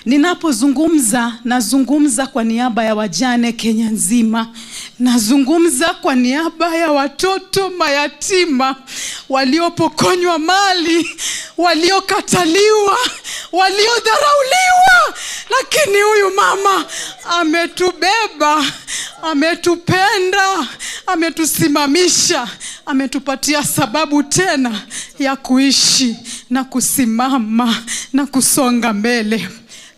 Ninapozungumza, nazungumza kwa niaba ya wajane Kenya nzima. Nazungumza kwa niaba ya watoto mayatima waliopokonywa mali, waliokataliwa, waliodharauliwa, lakini huyu mama ametubeba, ametupenda, ametusimamisha, ametupatia sababu tena ya kuishi na kusimama na kusonga mbele.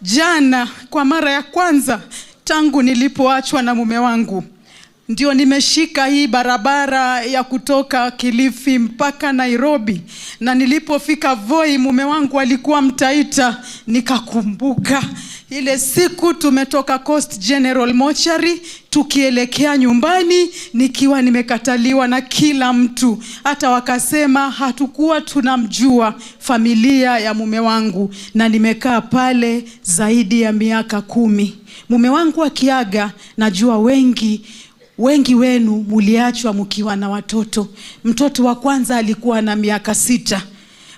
Jana kwa mara ya kwanza tangu nilipoachwa na mume wangu, ndio nimeshika hii barabara ya kutoka Kilifi mpaka Nairobi, na nilipofika Voi, mume wangu alikuwa Mtaita, nikakumbuka ile siku tumetoka Coast General Mortuary tukielekea nyumbani, nikiwa nimekataliwa na kila mtu, hata wakasema hatukuwa tunamjua familia ya mume wangu, na nimekaa pale zaidi ya miaka 10. Mume wangu akiaga, najua wengi wengi wenu muliachwa mkiwa na watoto. Mtoto wa kwanza alikuwa na miaka 6,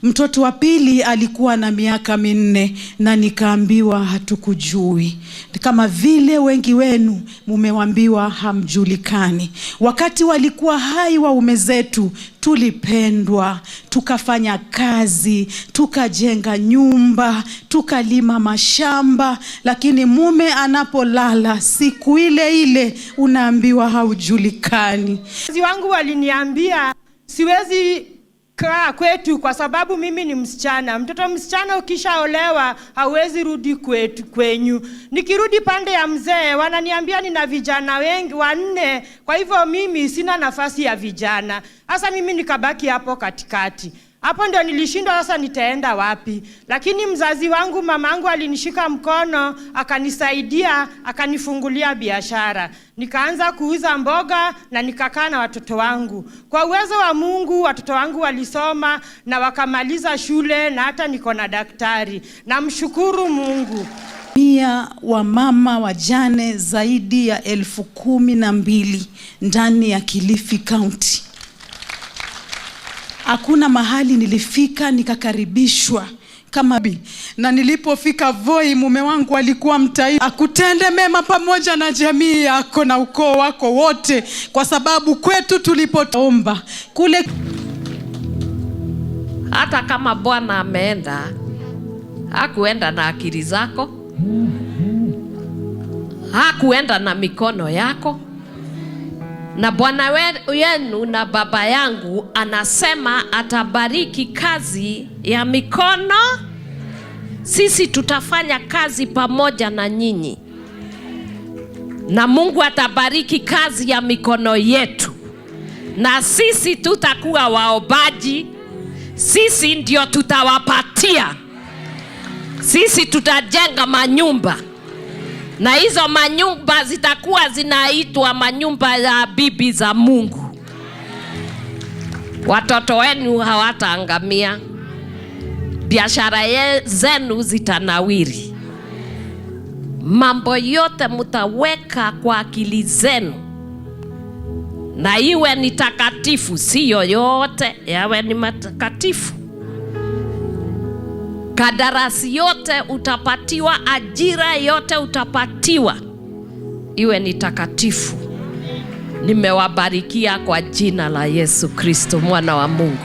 mtoto wa pili alikuwa na miaka 4, na nikaambiwa hatukujui. Kama vile wengi wenu mumewambiwa hamjulikani. Wakati walikuwa hai waume zetu, tulipendwa, tukafanya kazi, tukajenga nyumba, tukalima mashamba, lakini mume anapolala siku ile ile unaambiwa haujulikani. Wazazi wangu waliniambia siwezi kaa kwetu kwa sababu mimi ni msichana. Mtoto msichana ukishaolewa hauwezi rudi kwetu kwenyu. Nikirudi pande ya mzee wananiambia nina vijana wengi 4, kwa hivyo mimi sina nafasi ya vijana. Sasa mimi nikabaki hapo katikati. Hapo ndio nilishindwa sasa nitaenda wapi. Lakini mzazi wangu, mamangu alinishika mkono, akanisaidia, akanifungulia biashara. Nikaanza kuuza mboga na nikakaa na watoto wangu. Kwa uwezo wa Mungu watoto wangu walisoma na wakamaliza shule na hata niko na daktari. Namshukuru Mungu. Mia wa mama wajane zaidi ya 12,000 ndani ya Kilifi County. Hakuna mahali nilifika nikakaribishwa kama bi. Na nilipofika Voi, mume wangu alikuwa Mtaita. Akutende mema pamoja na jamii yako na ukoo wako wote, kwa sababu kwetu tulipoomba kule. Hata kama Bwana ameenda, hakuenda na akili zako, hakuenda na mikono yako. Na Bwana yenu na baba yangu anasema atabariki kazi ya mikono. Sisi tutafanya kazi pamoja na nyinyi, na Mungu atabariki kazi ya mikono yetu, na sisi tutakuwa waombaji. Sisi ndio tutawapatia. Sisi tutajenga manyumba, na hizo manyumba zitakuwa zinaitwa manyumba ya bibi za Mungu. Watoto wenu hawataangamia, biashara zenu zitanawiri. Mambo yote mutaweka kwa akili zenu, na iwe ni takatifu, si yoyote yawe ni matakatifu. Kadarasi yote utapatiwa, ajira yote utapatiwa, iwe ni takatifu. Nimewabarikia kwa jina la Yesu Kristo mwana wa Mungu.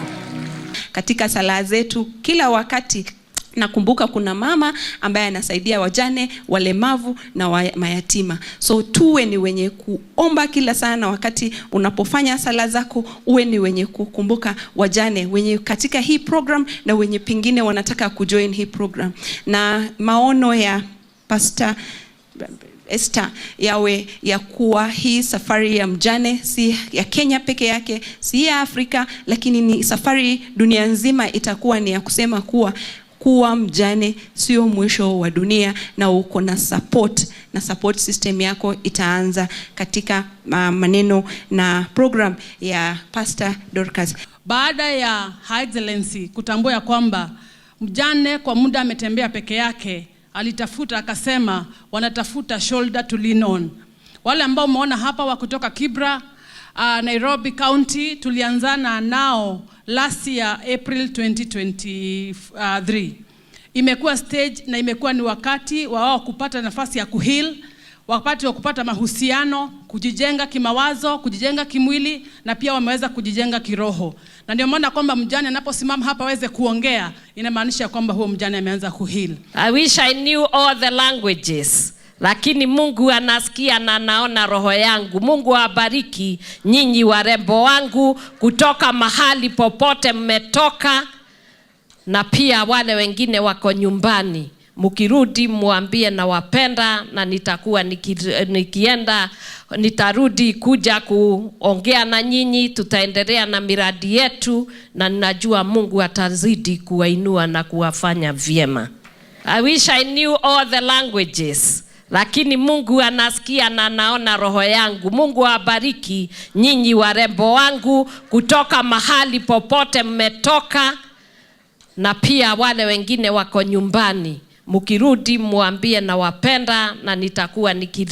Katika sala zetu kila wakati nakumbuka kuna mama ambaye anasaidia wajane, walemavu na mayatima. So tuwe ni wenye kuomba kila sana. Wakati unapofanya sala zako uwe ni wenye kukumbuka wajane wenye katika hii program na wenye pengine wanataka kujoin hii program. Na maono ya Pastor Esther yawe ya kuwa hii safari ya mjane si ya Kenya peke yake, si ya Afrika, lakini ni safari dunia nzima. Itakuwa ni ya kusema kuwa mjane sio mwisho wa dunia, na uko na support, na support system yako itaanza katika maneno na program ya Pastor Dorcas. Baada ya Her Excellency kutambua ya kwamba mjane kwa muda ametembea peke yake, alitafuta akasema wanatafuta shoulder to lean on. Wale ambao umeona hapa wa kutoka Kibra, Nairobi County, tulianzana nao last year April 2023. Imekuwa stage na imekuwa ni wakati wa wao kupata nafasi ya kuheal, wakati wa kupata mahusiano, kujijenga kimawazo, kujijenga kimwili na pia wameweza kujijenga kiroho. Na ndio maana kwamba mjane anaposimama hapa aweze kuongea, inamaanisha kwamba huo mjane ameanza kuheal. I wish I knew all the languages. Lakini Mungu anasikia na anaona roho yangu. Mungu awabariki nyinyi warembo wangu kutoka mahali popote mmetoka, na pia wale wengine wako nyumbani. Mkirudi mwambie nawapenda, na nitakuwa nikienda nitarudi kuja kuongea na nyinyi. Tutaendelea na miradi yetu, na ninajua Mungu atazidi kuwainua na kuwafanya vyema. I wish I knew all the languages. Lakini Mungu anasikia na anaona roho yangu. Mungu awabariki nyinyi warembo wangu kutoka mahali popote mmetoka, na pia wale wengine wako nyumbani. Mkirudi mwambie nawapenda, na nitakuwa niki.